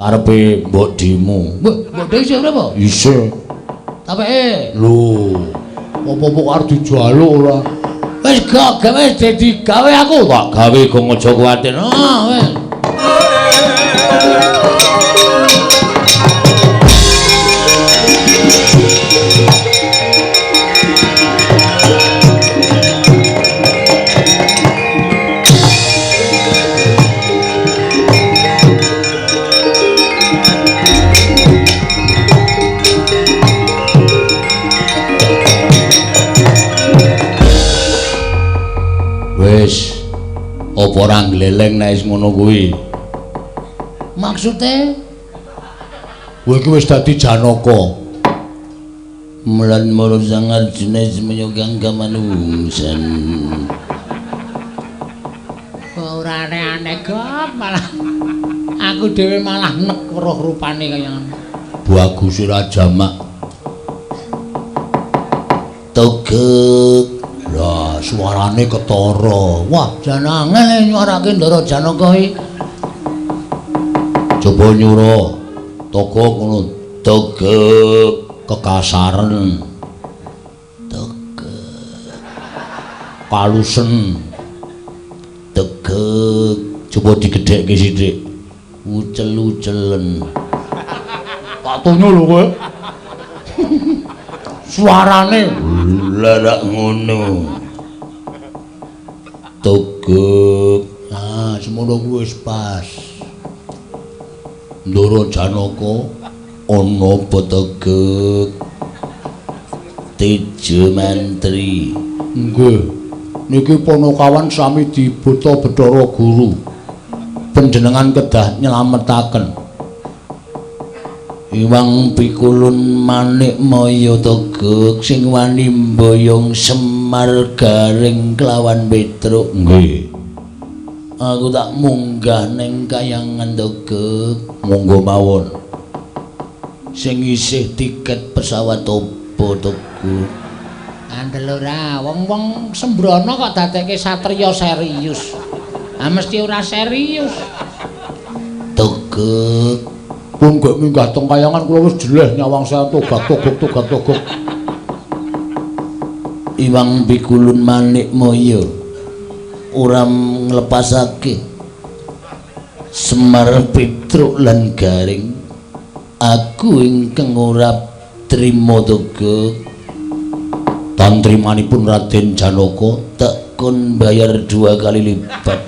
Karepe mbok dimu. Mbok de isih urip apa? Isih. Tapeke. Lho, apa-apa arep dijaluk ora? Wis gak gawe dadi gawe aku. Tak gawe gong aja kuwatir. Ah, wis. Wis apa ora gleleng nek wis ngono kuwi? Maksude kowe iki wis dadi Janaka. Mulan mara sang Arjuna semaya kang kamanungsan. Ora aneh-aneh gop malah aku dhewe malah nek weruh rupane kaya ngono. Bagus ora jamak. Togek. Lah suarane ketara. Wah, jan angel nyuarake Ndara Janaka iki. Coba nyura togok ngono. Togek kekasaren. Togek kalusen. Togek coba digedhekke sithik. Ucel-ucelen. Tak tonyo lho kowe. Suarane larak ngono. Togek. Ah, semono kuwi wis pas. Ndara Janaka ana apa togek? Tejo mantri. Nggih. Niki Panakawan sami dibuta Bathara Guru. Panjenengan kedah nyelametaken. Iwang pikulun manik maya togek sing wani mboyong Semar Garing kelawan Petruk. Nggih. Aku tak munggah ning kayangan togek. Monggo mawon. Sing isih tiket pesawat opo togek? Andel ora, wong-wong sembrono kok dadekke satriya serius. Ah mesti ora serius. Togek pun gek minggah teng kayangan kula wis jeleh nyawang saya togak togok togak togok. Iwang pikulun manik maya ora nglepasake Semar Petruk lan Garing. Aku ingkang ora trima togok. Tantrimanipun Raden Janaka tak kon bayar 2 kali lipat.